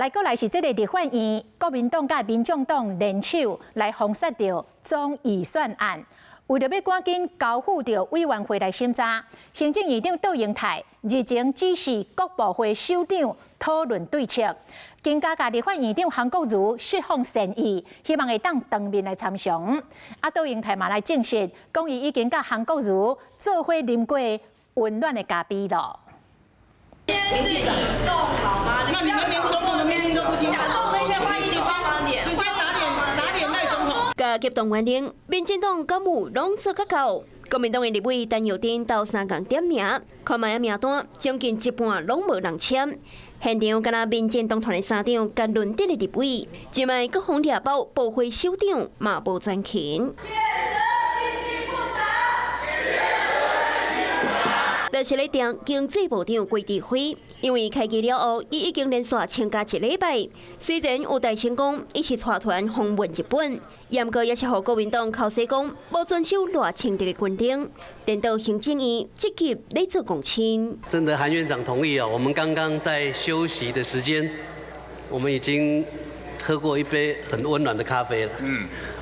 來閣來是這个立法院，國民黨佮民眾黨聯手來封殺著總預算案，為著欲趕緊交付著委員會來審查，行政院長卓榮泰日前指示各部會首長討論對策，更加共立法院長韓國瑜釋放善意，希望會當當面來參詳。啊，卓榮泰嘛來證實，講伊已經佮韓國瑜做伙啉過溫暖的咖啡囉。那你們連總統的命令都不聽，直接打臉打臉賴總統。共急動員令，民進黨敢有攏做較到？國民黨的立委陳又廷鬥相共點名，看覓仔名單將近一半攏無人簽。現場敢若民進黨團的三張佮輪值的立委，這擺閣予掠包部會首長嘛無全勤。就是咧定經濟部長郭智輝，因為開機了後，伊已經連續請假一禮拜。雖然有代稱講，伊是帶團訪問日本，毋過也是予國民黨口說講無遵守賴清德的軍令，顛倒行政院積極咧做公親。徵得韓院長同意啊，我們剛剛在休息的時間，我們已經喝過一杯很溫暖的咖啡了。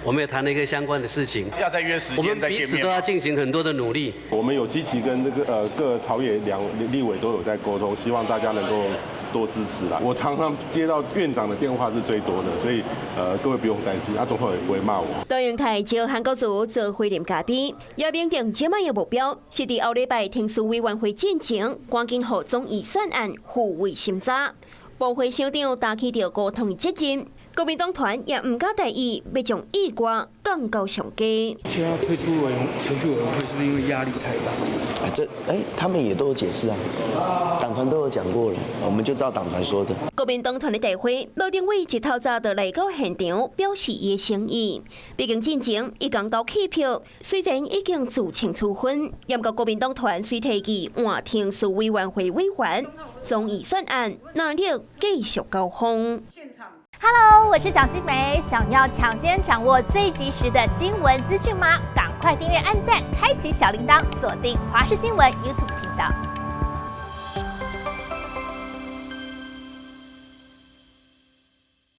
我們也談了一個相關的事情，要再約時間再見面。我們彼此都要進行很多的努力。我們有積極跟那個各朝野兩立委都有在溝通，希望大家能夠多支持啦。我常常接到院長的電話是最多的，所以各位不用擔心，啊總統也不會罵我。卓榮泰招韓國瑜做伙啉咖啡，也明定這擺的目標是佇後禮拜程序委員會進前，趕緊予總預算案付委審查。部會首長擔起著溝通的責任。國民黨團也毋敢大意，欲將意外降到上低。現在退出委員程序委員會，是不是因為壓力太大？啊，這哎，他們也都有解釋啊，黨團都有講過了，我們就照黨團說的。國民黨團的大會，羅定偉一透早就來到現場，表示伊的誠意。畢竟進前伊共投棄票，雖然已經自請處分，毋過國民黨團雖提議換程序委員會委員，總預算案若力繼續交鋒。 Hello，我是蔣新梅。想要搶先掌握最及時的新聞資訊嗎？趕快訂閱、按讚、開啟小鈴鐺，鎖定華視新聞 YouTube 頻道。